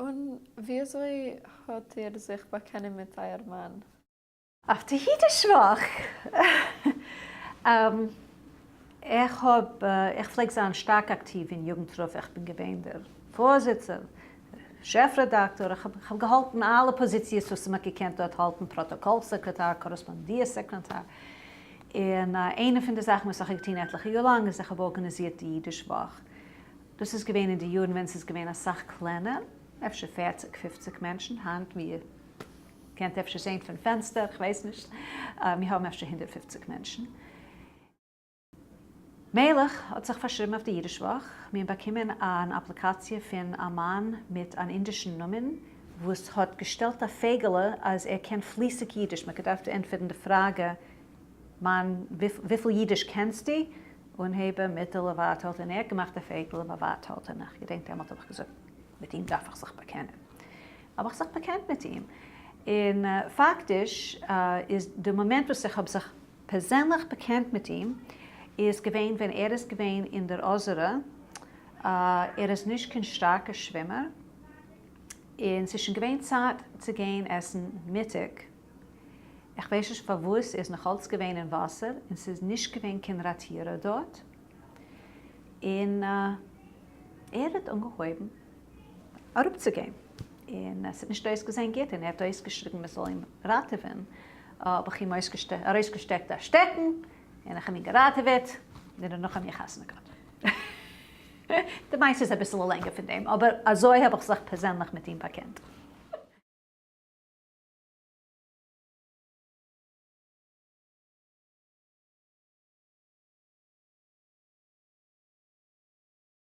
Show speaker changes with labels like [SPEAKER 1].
[SPEAKER 1] און וויאזוי האט איר זיך באקענען מיט אייער מאן?
[SPEAKER 2] אויף די אידיש וואך. איך האב, איך פלעג זיין שטארק אקטיוו אין יוגנטרוף, איך בין געווען דער פארזיצער, שעף רעדאקטאר, איך האב געהאלטן אלע פאזיציעס וואס מען האט געקענט דארט האלטן, פראטאקאל סעקרעטאר, קארעספאנדיר סעקרעטאר, און איינע פון די זאכן וואס איך האב געטון עטליכע יאר לאנג איז איך האב ארגאניזירט די אידיש וואך. דאס איז געווען אין די יארן ווען ס'איז געווען אסאך קלענער, אפשר פערציג פופציג מענטשן, היינט ווי איר קענט אפשר זען פון פענסטער, כ'ווייס נישט, מיר האבן אפשר 150 מענטשן. מלך האט זיך פארשריבן אויף די אידיש וואך, מיר האבן באקומען אן אפליקאציע פון א מאן מיט אן אינדישן נאמען וואס האט געשטעלט א פייגעלע אז ער קען פליסיג אידיש, מ'האט געדארפט ענטפערן די פראגע מאן וויפיל אידיש קענסטו? אנהייבער, מיטעלע, ווייטהאלטער, און ער האט געמאכט א פייגעלע ביי ווייטהאלטער, און איך געדענק דעמאלט האב איך געזאגט מיט אים דארף איך זיך באקענען, האב איך זיך באקענט מיט אים, און פאקטיש איז די מאמענט וואס איך האב זיך פערזענליך באקענט מיט אים איז געווען ווען ער איז געווען אין דער אזערע, ער איז נישט קיין שטארקע שווימער, און ס'איז שוין געווען צייט צו גיין עסן מיטאג, איך ווייס נישט פארוואס ער איז נאכאלץ געווען אין וואסער און ס'איז נישט געווען קיין ראטירער דארט, און ער האט אנגעהויבן אראפצוגיין, און עס האט נישט אויסגעזען גוט, און ער האט אויסגעשריגן מען זאל אים ראטעווען, האב איך אים ארויסגעשטעקט א שטעקן, און איך האב אים געראטעוועט, און דערנאך האבן מיר חתונה געהאט. די מעשה איז אביסל לענגער פון דעם, אבער אזוי האב איך זיך פערזענליך מיט אים באקענט.